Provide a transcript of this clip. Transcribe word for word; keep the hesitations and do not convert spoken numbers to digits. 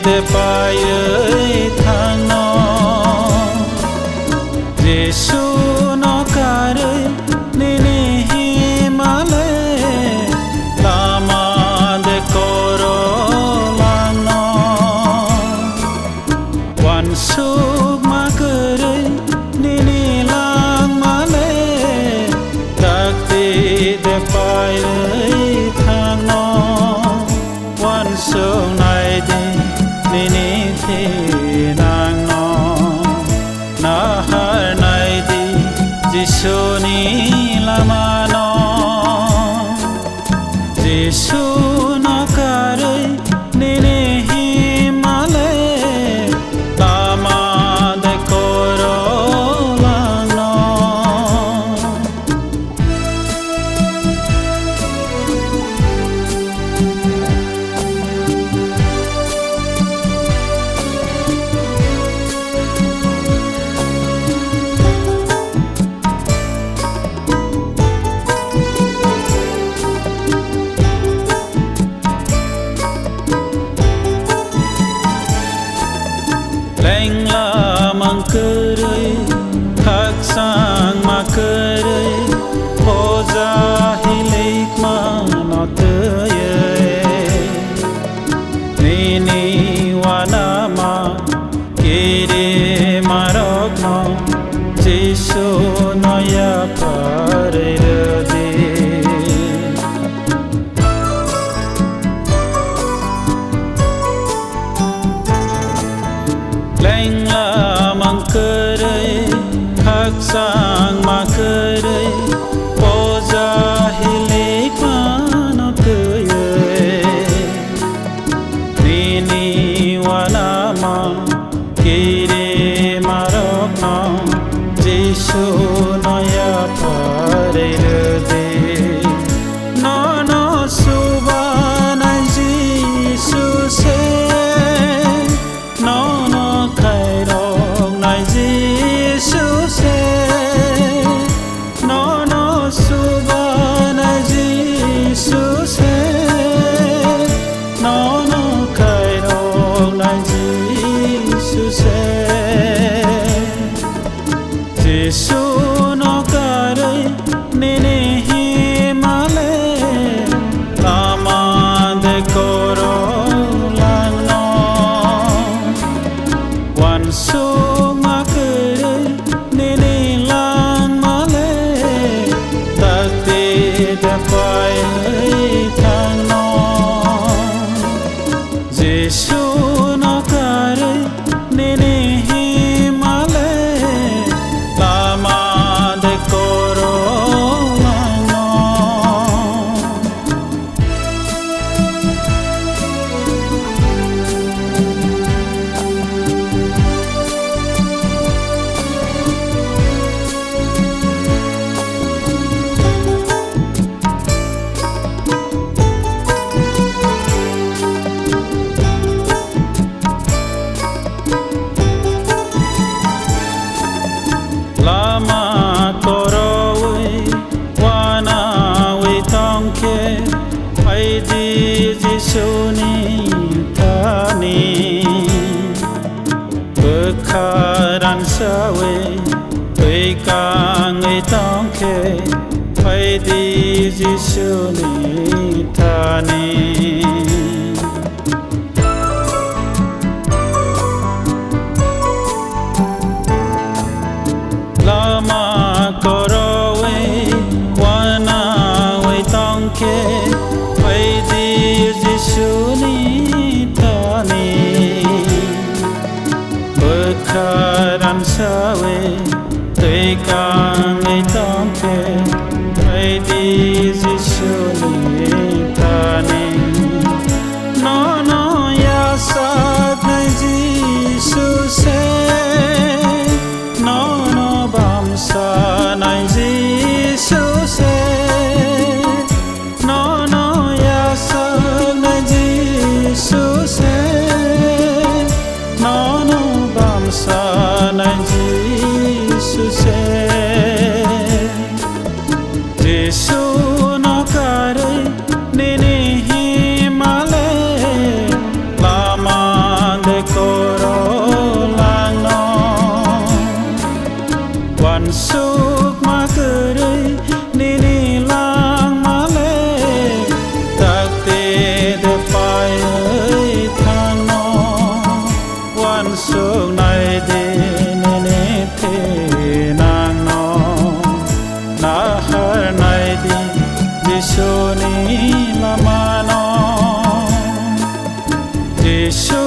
De paiwi thangno, Jisu no karwi nini himale lama de koro langno. Wansukma kwrwi nini langmale dakti de paiwi thangno. Wansuknai di nini thinangno, naharnai di Jisuni lamano. Jisu no karwi nini himale lama de koro langno. Lengla mangkwrwi, khaksang makwrwi, poja hilikma no twiwi. Nini wanama kirimarokno Jisu no yapharwi rwdi. Lengla mangkwrwi, khaksang makwrwi, poja hilikma no twiwi. Nini wanama kirimarokno Jisu no yapharwi rwdi. Nono subanai Jisu se, nono khairoknai Jisu se, nono subanai Jisu se, nono khairoknai Jisu se. Jisu no karwi nini himale lama de koro langno. Wansukma kwrwi nini langmale dakti de paiwi thangno. Jisu no karwi nini himale lama de koro langno. Lama korowi wanawi tongkhe, phaidi Jisuni thani. Bwkha ransawi twi kangwi tongkhe, phaidi Jisuni thani. Lama korowi wanawi tongkhe, phaidi Jisuni thani. Bwkha ransawi twi kangwi tongkhe, phaidi Jisuni thani. Jisuni lamano, Jisu